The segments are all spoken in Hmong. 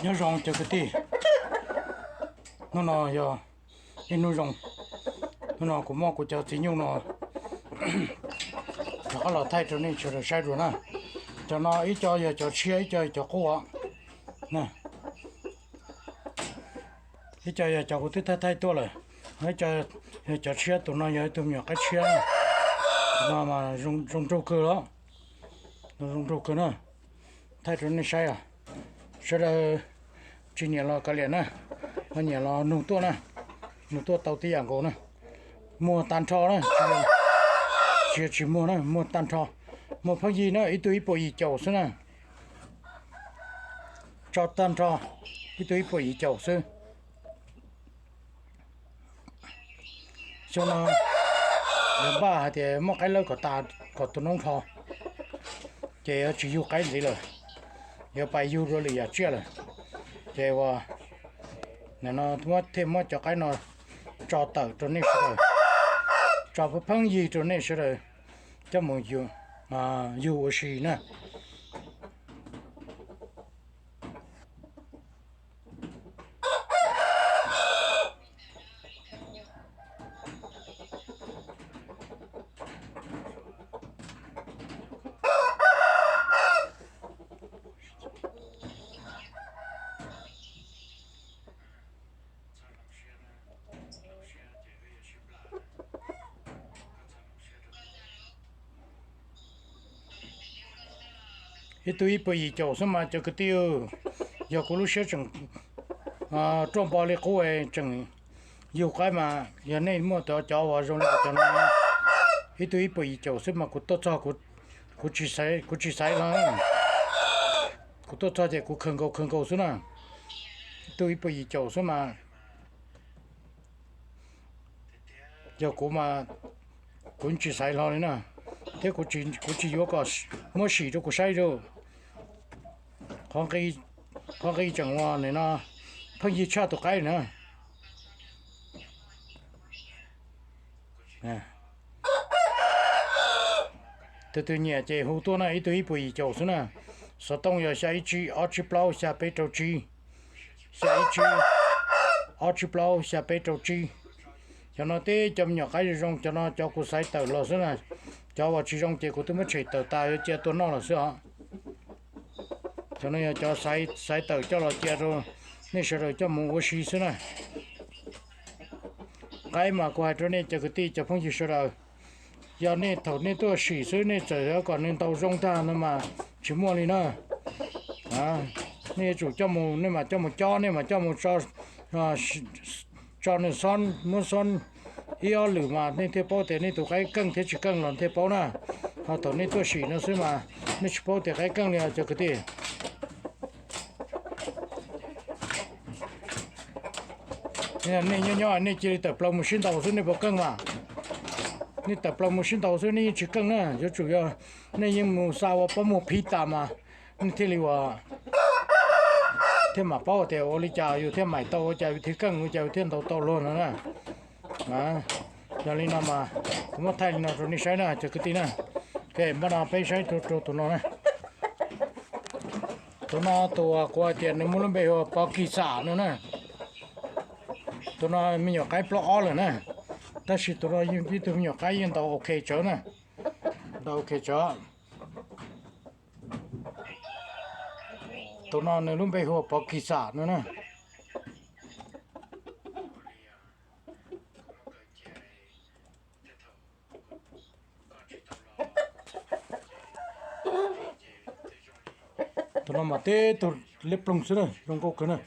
Nyob zoo cov kwv tij, hnub no yog ib hnub zoo. Hnub no kuv muab kuv cov txiv nyuj no rov qab los thaij rau nej sawv daws saib dua na. Cov no ib co yog cov tshiab, ib co yog cov qub. Ib co yog cov kuv twb thaij thaij tuaj lawm, ib co yog cov tshiab. Tus no yog ib tug me nyuam qaib tshiab, tus no mas zoo nraug kawg los, zoo nraug kawg na. Thaij rau nej saib, sawv daws tsis nyiam los kav liam na, ho nyiam los nug tuaj na, nug tuaj tau tib yam nkaus na. Muag tag nrho na, tsis yog tsis muag na, muag tag nrho. Muag pheej yig na, ib tug ib puas yim caum xwb na. Tso tag nrho, ib tug ib puas yim caum xwb. Xyoo no yuav npaj hais tias muab qaib lawb kom tas kom tus noob nrho, ces yuav tsis yug qaib ntxiv lawm, yuav pais yug dua lwm yam tsiaj lawm. Ces ua, nim no thiaj muab cov qaib no tso tawm rau nej sawv daws, tso pheej yig rau nej sawv daws coj mus yug ua si na. Ib tug ib puas yim caum xwb mas cov kwv tij, yog kuv lub siab tseem ruaj npo li qub tseem yug qaib mas yog nej muaj cov uas zoo li cov no, ib tug ib puas yim caum xwb mas kuv tuaj txog, kuv tsis xaiv los, kuv tuaj txog ces kuv khaws nkaus khaws nkaus xwb na. Ib tug ib puas yim caum xwb mas yog kuv mas kuv tsis xaiv hlo li na, thiab kuv tsis yuav kom muab sim rau kuv saib rau. Qhov nqi tseem ua nim no pheej yig tshaj tus qaib na. Tus twg nyiam ces hu tuaj na, ib tug ib puas yim caum xwb na. Xov tooj yog xya ib tsib ob tsib plaub xya peb rau tsib, xya ib tsib ob tsib plaub xya peb rau tsib. Cov no tib cov me nyuam qaib zoo zoo, cov no cov kuv xaiv tawm los xwb na. Cov uas tsis zoo ces kuv twb muab tshem tawm tas yuav cia tua noj los xwb os. Cov no yog cov xaiv tawm coj los cia rau nej sawv daws coj mus ua si xwb na. Qaib mas kuv hais rau nej cov kwv tij cov phooj ywg sawv daws, yog nej thaum nej tuaj sim xwb nej txawm yuav kom nws ntaus zoo tag no mas tsis muaj li na. Nej yuav tsum coj mus, nej mam coj mus cob, nej mam coj mus tso nws xob, muab xob ib ob lwm mas nej thiaj paub tias nej tus qaib keej thiab tsis keej los thiaj paub na. Ho thaum nej tuaj sim no xwb mas nej tsis paub tias qaib keej li os cov kwv tij. Nej nyob nyob nej cia li tawm plaws mus sib ntaus xwb nej puas keej mas? Nej tawm plaws mus sib ntaus xwb nej yeej tsis keej na. Yuav tsum yog nej yeej mus xa ua pob muag phiv tas mas nej thiaj li ua, thiaj mam paub tias ua li cas yus thiaj maim tau, ua cas yus thiaj keej, ua cas yus thiaj ntaus tau luag no na. Yog li no mas kuv muab thaij li no rau nej saib na cov kwv tij na. Ok, npaj no peb saib rau tus no na. Tus no tus kuv hais tias nws muaj lub npe hu ua Pov Kis Xam no na. Tus no me nyuam qaib plaub ob lawm na, tab sis tus no yeej ib tug me nyuam qaib yeej ntaus ok tsawv na, ntaus ok tsawv. Tus no nws lub npe hu ua Pov Kis Xam no na. Tus no mas tib tug liab ploog xwb na, zoo nkauj kawg na.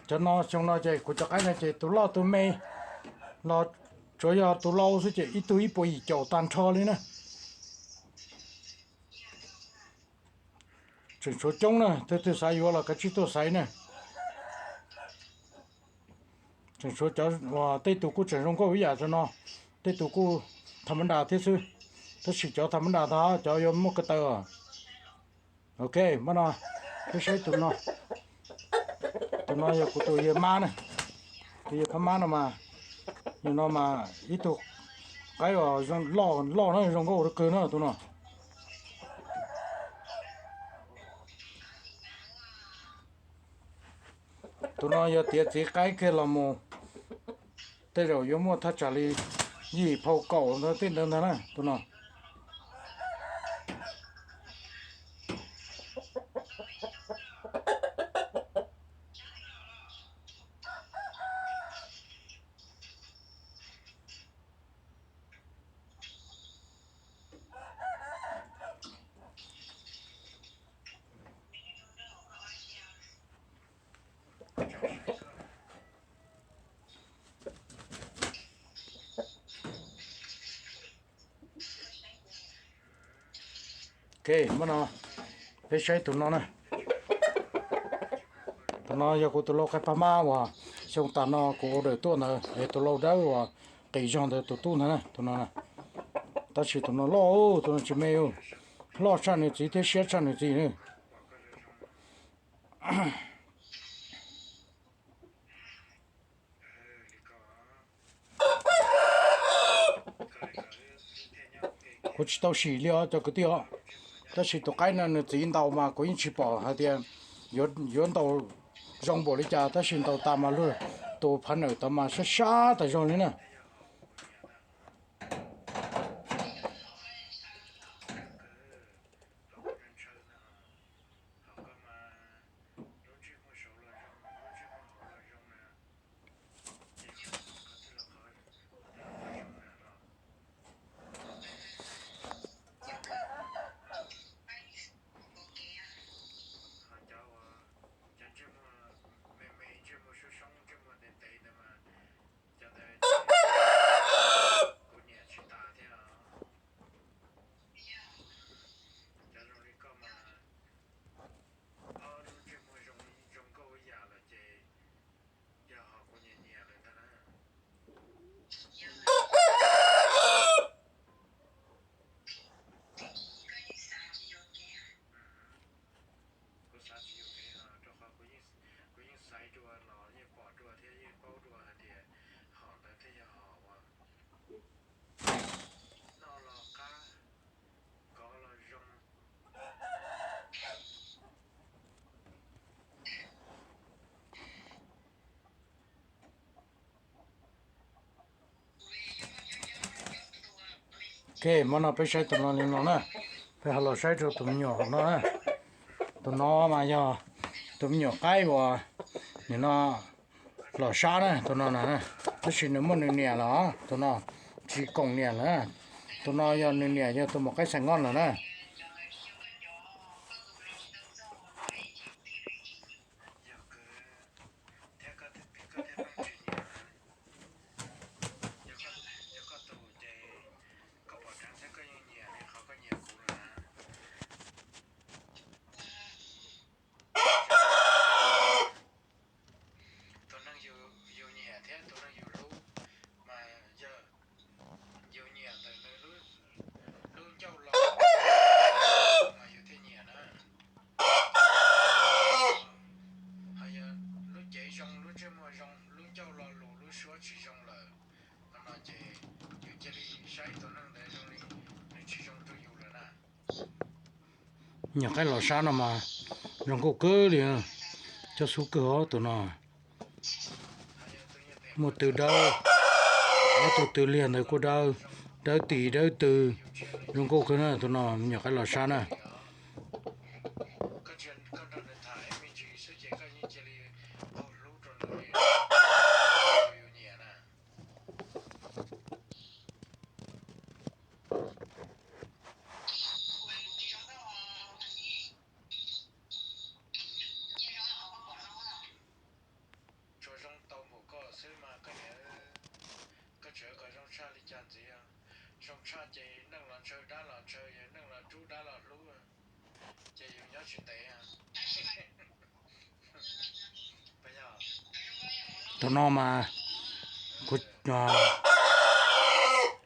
Cov no xyoo no ces kuv cov qaib no ces tus loj tus me los tsuav yog tus lau xwb ces ib tug ib puas yim caum tag nrho li na. Tseem tshuav coob na, tus twg xav yuav los kav tsij tuaj xaiv na. Tseem tshuav cov uas tej tus kuj tseem zoo nkauj ib yam li no, tej tus kuj tham mab nras thiab xwb. Tab sis cov tham mab nras tag, cov yuav muaj ko taw os. Ok, mab no, peb saib tus no. Tus no yog kuv tus yawg mab na. Tus yawg phab mab no mas, nim no mas ib tug qaib uas loj loj na, zoo nkauj kawg na tus no. Tus no yog tiav txiv qaib kiag los mus, tej zaum yuav muaj thaj tsam li yim phau kaum ntawd tej ntawd ntag na tus no. Ok, mab no, peb saib tus no na. Tus no yog kuv tus lau qaib phab mab uas xyoo tas no kuv order tuaj ntawd, es tus lau dawb uas qis zog ntawd tus tub ntag na, tus no. Tab sis tus no loj, tus no tsis me, loj tshaj nws txiv thiab siab tshaj nws txiv na. Kuv tsis tau sim li os cov kwv tij os, tab sis tus qaib no nws txiv ntaus mas kuv yeej tsis pom hais tias yuav ntaus zoo npaum li cas, tab sis ntaus tas mas luag tus phav nawm tod mas sab sab tas zog li na. Cov ntawd kuv nyiam tsis tas thiab. Cov zoo li koj mas, ob lub ntsej muag zoo nkauj ib yam lawm ces yog ho kuv nyiam nyiam lawm ntag na. Kuv xav tsis yuam kev, rau qhov kuv yeej xaiv dua los yeej pom dua thiab yeej paub dua hais tias hom ntawd thiaj yog hom uas noj los qab, kov los zoo. Ok, hmo no peb saib tus no li no na. Peb ho los saib rau tus me nyuam hauv no na. Tus no mas yog tus me nyuam qaib uas nim no los sab na, tus no na. Tab sis nws muaj nws niam lawm, tus no tsis koom niam lawm. Tus no yog nws niam yog tus maum qaib xais ngoj lawm na. Tus neeg yus nyiam thiab tus neeg yus hlub mas yog yus nyiam ntawm nws lub ncauj los mas yus thiaj nyiam na. Ho yog lub cev zoo, lub ntsej muag zoo, lub ncauj lo lus, lub suab tsis zoo lawm, qhov no ces yus cia li saib tus neeg ntawd zoo li nws tsis zoo rau yus lawm na. Nyuam qaib los sab no mas zoo nkauj kawg li, coj xub kawg os tus no. Muaj tw dawb, ob tug tw liag ntawd kuj dawb, dawb tis dawb tw, zoo nkauj kawg na tus no, me nyuam qaib los sab na. Tsuas zoo tau npaum koj xwb mas koj niam, koj tseem kom zoo tshaj li cas ntxiv. Zoo tshaj ces neeg los ntshaw dab los ntshaw, yog neeg los rub dab los hlub, ces yus nyob tsis ntev. Tus no mas kuv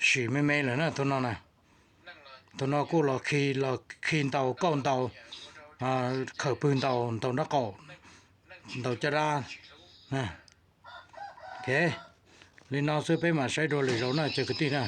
sim me me lawm na tus no na. Tus no kuj los khi, los khi ntaus kauj ntaus, khawm pwg ntaus, ntaus nraub qaum, ntaus caj dab. Ok, li no xwb peb mam saib dua lwm zaus na cov kwv tij na.